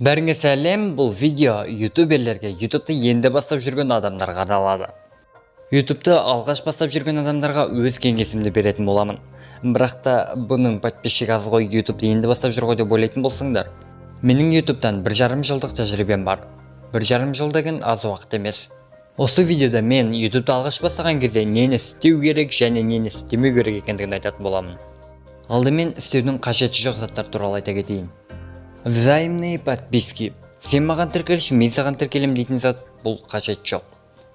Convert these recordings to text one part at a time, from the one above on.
Бәріңе сәлем, бұл видео ютуберлерге, ютубты енді бастап жүрген адамдарға арналады. Ютубты алғаш бастап жүрген адамдарға өз кеңесімді беретін боламын. Бірақ та бұның подписчик аз ғой, ютубты енді бастап жүр ғой деп ойлайтын болсаңдар, менің ютубтан 1,5 жылдық тәжірибем бар. 1,5 жыл деген аз уақыт емес. Осы видеода мен ютубты алғаш бастаған кезде нені істеу керек және нені істемеу керек екендігін айтатын боламын. Алдымен істеудің қажеті жоқ заттар туралы айта кетейін. Взаимные подписки. Сен маған тіркелші, мен саған тіркелем дейтін зат, бұл қажет жоқ.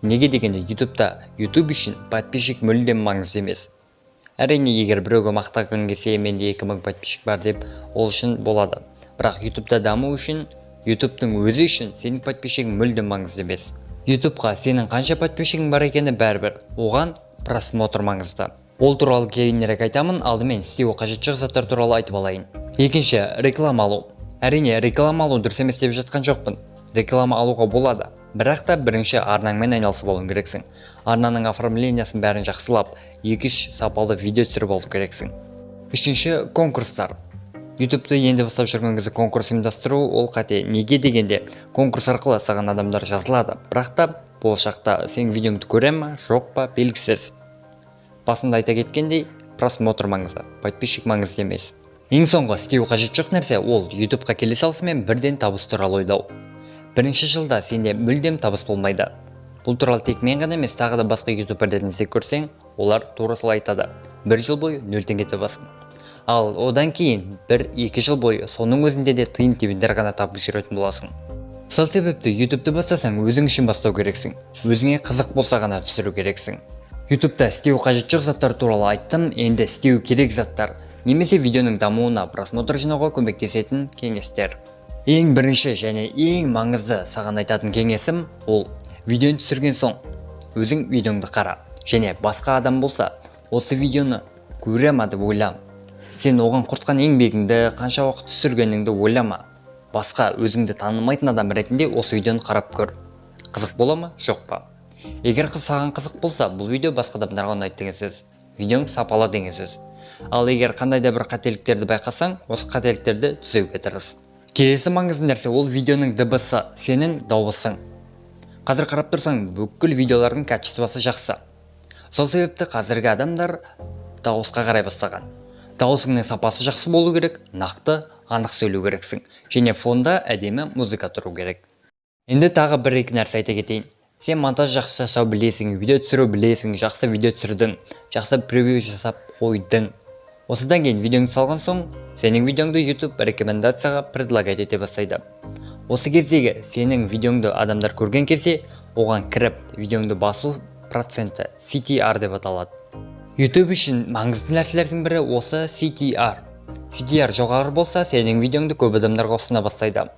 Неге дегенде, ютубта ютуб үшін подписчик мүлдем маңызды емес. Әрине, егер біреуге мақтағың келсе, менде 2000 подписчик бар деп, ол үшін болады. Бірақ ютубта даму үшін, ютубтың өзі үшін сенің подписчигің мүлдем маңызды емес. Ютубқа сенің қанша подписчигің бар екені бәрібір, оған просмотр маңызды. Ол туралы кейінірек айтамын, алдымен істеуі қажет жоқ заттар туралы айтып алайын. Екінші, реклама алу. Әрине, реклама алу дұрыс емес деп жатқан жоқпын. Реклама алуға болады. Бірақ та бірінші арнаңмен айналысып алуың керексің. Арнаның оформлениясын бәрін жақсылап, 2-3 сапалы видео түсіріп алу керексің. Үшінші, конкурстар. Ютубты енді бастап жүрген кезде конкурс ұйымдастыру ол қате. Неге дегенде, конкурс арқылы саған адамдар жазылады. Бірақ та болашақта сенің видеоңды көре ма, жоқ па, белгісіз. Басында айта кеткендей, просмотр маңызды, подписчик маңызды емес. Ең соңғы істеу қажет жоқ нәрсе ол ютубқа келе салысымен бірден табыс туралы ойлау. Бірінші жылда сенде мүлдем табыс болмайды. Бұл туралы тек мен ғана емес, тағы да басқа ютуберлерден іздеп көрсең, олар тура солай айтады. Бір жыл бойы 0 теңге табасың. Ал одан кейін 1-2 жыл бойы соның өзінде де тиын тебендер ғана тапып жүретін боласың. Сол себепті ютубты бастасаң, өзің үшін бастау керексің. Өзіңе қызық болса ғана түсіру керексің. Ютубта істеу қажет жоқ заттар туралы айттым, енді істеу керек заттар немесе видеоның дамуына, просмотр жинауға көмектесетін кеңестер. Ең бірінші және ең маңызды саған айтатын кеңесім ол видеоны түсірген соң өзің видеоңды қара және басқа адам болса, осы видеоны көре ма деп ойла. Сен оған құртқан еңбегіңді, қанша уақыт түсіргеніңді ойлама. Басқа өзіңді танымайтын адам ретінде осы видеоны қарап көр. Қызық бола ма, жоқ па? Егер саған қызық болса, бұл видео басқа адамдарға ұнайды деген сөз. Видеоң сапалы деген сөз. Ал егер қандай да бір қателіктерді байқасаң, осы қателіктерді түзеуге тырыс. Келесі маңызды нәрсе ол видеоның дыбысы, сенің дауысың. Қазір қарап тұрсаң, бүкіл видеолардың качествосы жақсы. Сол себепті қазіргі адамдар дауысқа қарай бастаған. Дауысыңның сапасы жақсы болу керек, нақты, анық сөйлеу керексің және фонда әдемі музыка тұру керек. Енді тағы бір-екі нәрсе айта кетейін. Сен монтаж жақсы жасау білесің, видео түсіру білесің, жақсы видео түсірдің, жақсы превью жасап қойдың. Осыдан кейін видеоңды салған соң, сенің видеоңды YouTube рекомендацияға предлагать ете бастайды. Осы кездегі сенің видеоңды адамдар көрген кезде, оған кіріп, видеоңды басу проценті CTR деп аталады. YouTube үшін маңызды нәрселердің бірі осы CTR. CTR жоғары болса, сенің видеоңды көп адамдарға ұсына бастайды.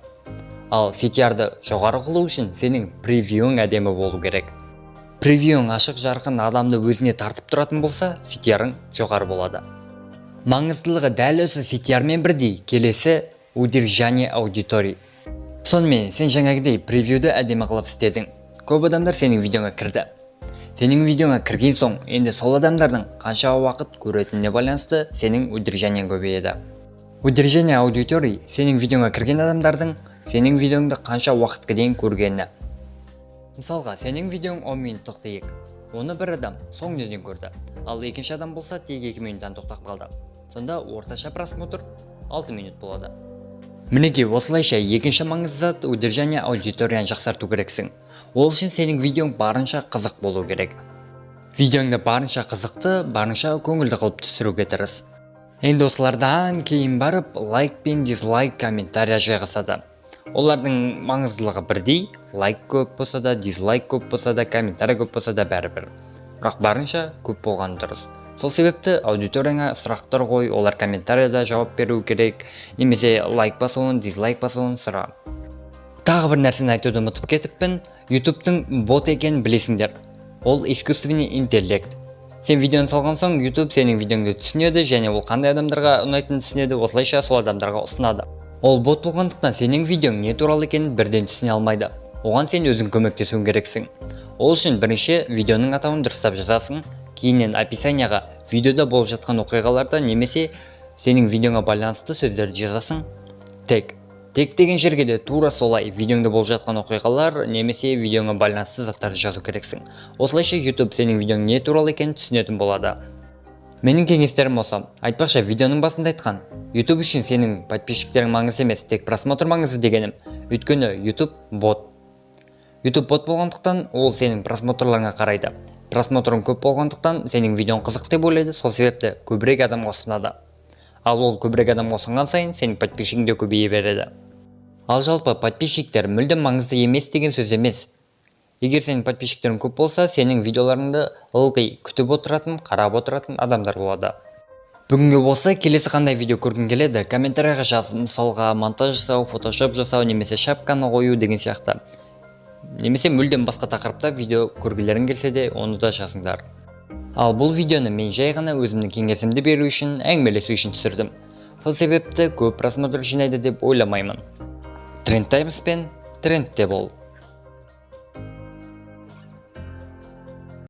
Ал CTR-ды жоғары қылу үшін сенің превьюің әдемі болу керек. Превьюің ашық, жарқын, адамды өзіне тартып тұратын болса, CTR-ың жоғары болады. Маңыздылығы дәл осы CTR-мен бірдей келесі удержание аудитории. Сонымен, сен жаңағыдай превьюді әдемі қылып істедің. Көп адамдар сенің видеоңа кірді. Сенің видеоңа кірген соң, енді сол адамдардың қанша уақыт көретініне байланысты сенің удержаниең көбейеді. Удержание аудитории сенің видеоңа кірген адамдардың сенің видеоңды қанша уақытқа дейін көргені. Мысалға, сенің видеоң 10 минуттық дейік. Оны бір адам соңына дейін көрді. Ал екінші адам болса, тек 2 минуттан тоқтап қалды. Сонда орташа просмотр 6 минут болады. Мінекей, осылайша екінші маңызды зат удержание аудиторияны жақсарту керексің. Ол үшін сенің видеоң барынша қызық болу керек. Видеоңды барынша қызықты, барынша көңілді қылып түсіруге тырыс. Енді осылардан кейін барып лайк пен дизлайк, комментария жайғасады. Олардың маңыздылығы бірдей, лайк көп болса да, дизлайк көп болса да, комментарий көп болса да бәрібір. Бірақ барынша көп болғаны дұрыс. Сол себепті аудиторияңа сұрақтар қой, олар комментарияда жауап беру керек, немесе лайк басуын, дизлайк басуын сұра. Тағы бір нәрсені айтуды ұмытып кетіппін. YouTube'тың бот екенін білесіңдер. Ол искусственный интеллект. Сен видеоны салған соң, YouTube сенің видеоңды түсінеді және ол қандай адамдарға ұнайтынын түсінеді, осылайша сол адамдарға ұсынады. Ол бот болғандықтан, сенің видеоң не туралы екенін бірден түсіне алмайды. Оған сен өзің көмектесуің керексің. Ол үшін бірінші видеоның атауын дұрыстап жазасың, кейіннен описанияға видеода болып жатқан оқиғаларды немесе сенің видеоңа байланысты сөздерді жазасың. Тег. Тег деген жерге де тура солай видеоңда болып жатқан оқиғалар немесе видеоңа байланысты заттарды жазу керексің. Осылайша YouTube сенің видеоң не туралы екенін түсінетін болады. Менің кеңестерім осы. Айтпақшы, видеоның басында айтқан, YouTube үшін сенің подписчиктерің маңызды емес, тек просмотр маңызды дегенім. Өйткені YouTube бот. YouTube бот болғандықтан, ол сенің просмотрларыңа қарайды. Просмотрың көп болғандықтан, сенің видеоң қызық деп ойлайды, сол себепті көбірек адамға ұсынады. Ал ол көбірек адамға ұсынған сайын сенің подписчигің де көбейе береді. Ал жалпы подписчиктер мүлдем маңызды емес деген сөз емес. Егер сенің подписчиктерің көп болса, сенің видеоларыңды ылғи күтіп отыратын, қарап отыратын адамдар болады. Бүгінгі болса, келесі қандай видео көргің келеді, комментарийға жаз. Мысалға, монтаж жасау, фотошоп жасау немесе шапканы қою деген сияқты. Немесе мүлдем басқа тақырыпта видео көргілерің келсе де, оны да жазыңдар. Ал бұл видеоны мен жай ғана өзімнің кеңесімді беру үшін, әңгімелесу үшін түсірдім. Сол себепті көп просмотр жинайды деп ойламаймын. Тренд Таймспен трендте бол.